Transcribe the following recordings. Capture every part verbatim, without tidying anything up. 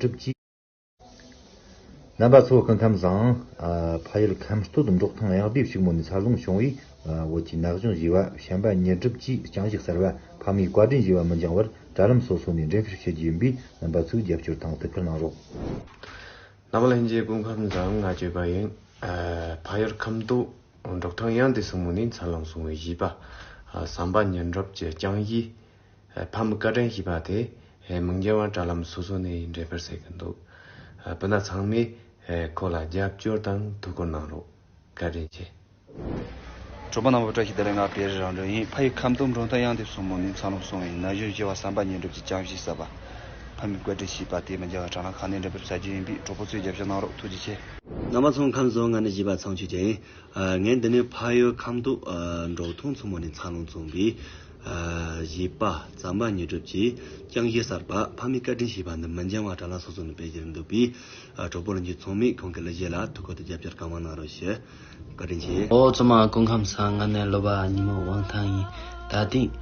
གྲུབ་ཀྱིས། རྣམ་པ་ཚོ་སྐུ་ཁམས་བཟང་། ཨ། ཕ་ཡུལ་ཁམས་སྟོད་འབྲོག་ཐང་གཡང་ལྡེ་ཕྱུག་མོ་ནས་འཚར་ལོངས་བྱུང་བའི། ཨ། བོད་ཀྱི་ན་གཞོན་བཞི་པ་བྱམས་པ་ཉི་གྲུབ་ཀྱིས་རྐྱང་གཞས་གསར་པ་ཕ་མའི་བཀའ་དྲིན་ཞེས་པ་མི་འགྱངས་པར་དྲ་ལམ་སོ་སོ་ནས་འགྲེམས་སྤེལ་བྱེད་རྒྱུ་ཡིན་པས། རྣམ་པ་ཚོས་རྒྱབ་སྐྱོར་དང་ཐུགས་ཁུར་གནང་རོགས། རྣམ་པ་ལྷན་རྒྱས་སྐུ་ཁམས་བཟང་། ང་གཅེས་པ་ཡིན། ཨ། ཕ་ཡུལ་ཁམས་སྟོད་འབྲོག་ཐང་གཡང་ལྡེ་སྲུང་མོ་ནས་འཚར་ལོངས་སོང་བའི་བཞི་པ། ཨ། བྱམས་པ་ཉི་གྲུབ་ཀྱི་རྐྱང་གཞས། ཨ། ཕ་མའི་བཀའ་དྲིན་ཞེས་པ་དེ། ཨ། མི་འགྱངས་པར་དྲ་ལམ་སོ་སོ་ནས་འགྲེམས་སྤེལ་བྱེད་ཀྱི་འདུག་ཨ། སྤུན་ཟླ་ཚང་མས། ཨ། ཁོ་ལ་རྒྱབ་སྐྱོར་དང་ཐུགས་ཁུར་གནང་རོགས། བཀའ་དྲིན་ཆེ། གྲོགས་པོ་རྣམ་པ་བཀྲ་ཤིས་བདེ་ལེགས། ང་བེ་རི་རང་སྒྲོན་ཡིན། ཕ་ཡུལ་ཁམས་སྟོད་འབྲོག་ཐང་གཡང་ལྡེ་སྲུང་མོ་ནས་འཚར་ལོངས་སོང་བའི་ན་གཞོན་བཞི་པ་བྱམས་པ་ཉི་གྲུབ་ཀྱི་རྐྱང་གཞས་གསར་པ་ཕ་མའི་བཀའ་དྲིན་ཞེས་པ་དེ་མི་འགྱངས་པར་དྲ་ལམ་ཁག་ནས་འགྲེམས་སྤེལ་བྱ་རྒྱུ་ཡིན་པས། གྲོགས་པོ་ཚོས་རྒྱབ་སྐྱོར་གནང་རོགས། ཐུགས་རྗེ་ཆེ། རྣམ་པ་ཚོ་ཁམས་བཟང་། ང་ནི་བཞི་པ་ཚངས་ཆོས་ཅན་ཡིན། ཨ། ངས་འདི་ནས་ཕ་ཡུལ་ཁམས་སྟོད། ཨ། འབྲོག་ཐང་སྲུང་མོ་ནས་འཚར་ལོངས་སོང་བའི། ཨ། བཞི་པ་བྱམས་པ་ཉི་གྲུབ་ཀྱི་རྐྱང་གཞས་གསར་པ་ཕ་མའི་བཀའ་དྲིན་ཞེས་པ་འདི་མི་འགྱངས་པར་དྲ་ལམ་སོ་སོ་ནས་སྤེལ་རྒྱུ་འདུག་པས། ཨ། གྲོགས་པོ་ལྷན་རྒྱས་ཚང་མས་ཁོང་གི་གླུ་གཞས་ལ་ཐུགས་ཁུར་དང་རྒྱབ་སྐྱོར་གང་མང་གནང་རོགས་ཞུ། བཀའ་དྲིན་ཆེ། ཨོ། ཚང་མ་སྐུ་ཁམས་བཟང་། ང་ནི་ལོ་པ་ཉི་མ་དབང་ཐང་ཡིན། ད་ཐེངས།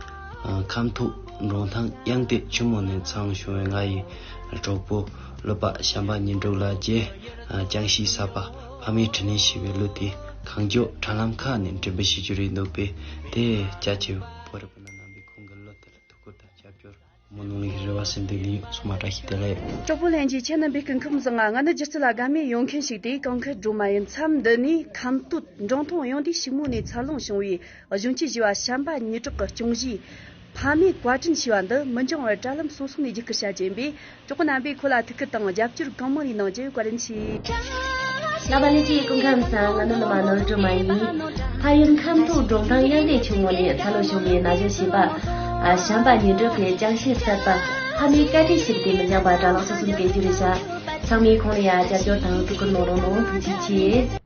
ཨ། ཁམས་སྟོད་འབྲོག་ཐང་གཡང་ལྡེ་ཕྱུག་མོ་ནས་འཚར་ལོངས་བྱུང་བའི་ང་ཡི་གྲོགས་པོ་ལོ་པ་བྱམས་པ་ཉི་གྲུབ་ལགས་ཀྱིས། ཨ། རྐྱང་གཞས་གསར་པ་ཕ་མའི་དྲིན་ལན་ཞེས་པའི་གླུ་དེ་གང་མགྱོགས་དྲ་ལམ་ཁག་ནས་འགྲེམས་སྤེལ་བྱེད་རྒྱུ་རེད་འདུག་པས། དེ་རྒྱ་ཆེ་བའི་བོད་རིགས་སྤུན་ཟླ་རྣམ་པས་ཁོང་གི་གླུ་དེ་ལ་ཐུགས་ཁུར་དང་རྒྱབ་སྐྱོར་མོ་གནང་བའི་རེ་བ་ཟིན་དུས་ནི་ཚང་མ་བཀྲ་ཤིས་བདེ་ལེགས། གྲོགས་པོ་ལྷན་རྒྱས་ཁྱེད་རྣམ་པས་སྐུ་ཁམས་བཟང་ང་། ང་ནི་སྒྱུ་རྩལ་ལ་དགའ་མོས་ཡོད་མཁན་ཞིག་སྟེ་གང་ཁེ་སྒྲོལ་མ་ཡིན། མཚམས་འདི་ནས་ཁམས་སྟོད་འབྲོག་ཐང་གཡང་ལྡེ་ཕྱུག་མོ་ནས་འཚར་ལོངས་བྱུང་བའི་གཞོན་སྐྱེས་བཞི་པ་བྱམས་པ་ཉི་གྲུབ་ཀྱི་རྐྱང་གཞས་ཕ་མའི་བཀའ་དྲིན་ཞེས་པ་འདི་མི་འགྱངས་པར་དྲ་ལམ་སོ་སོ་ནས་རྒྱུད་སྐུལ་བྱ་རྒྱུ་ཡིན་པས། གྲོགས་པོ་རྣམ་པས་ཁོ་ལ་ཐུགས་ཁུར་དང་རྒྱབ་སྐྱོར་གང་མང་རེ་གནང་རྒྱུ་བཀའ་དྲིན་ཆེ། ལ་བ་ལི་ཅི་སྐུ་ཁམས་བཟང་། ང་ནི་ནུ་མ་ནོར་སྒྲོལ་མ་ཡིན། ཕ་ཡུལ་ཁམས་སྟོད་འབྲོག་ཐང་གཡང་ལྡེ་ཕྱུག་མོ་ནས་འཚར་ལོངས་བྱུང་བའི་ན་གཞོན་བྱིས་པ། ཨ། བྱམས་པ་ཉི་གྲུབ་ཀྱི་རྐྱང་གཞས་གསར་པ་ཕ་མའི་བཀའ་དྲིན་ཞེས་པ་དེ་མི་འགྱངས་པར་དྲ་ལམ་སོ་སོར་སྤེལ་རྒྱུ་རེད་ཤག་ཚང་མས་ཁོང་ལ་ཡང་རྒྱབ་སྐྱོར་དང་ཐུགས་ཁུར་གནང་རོགས་གནང་། ཐུགས་རྗེ་ཆེ།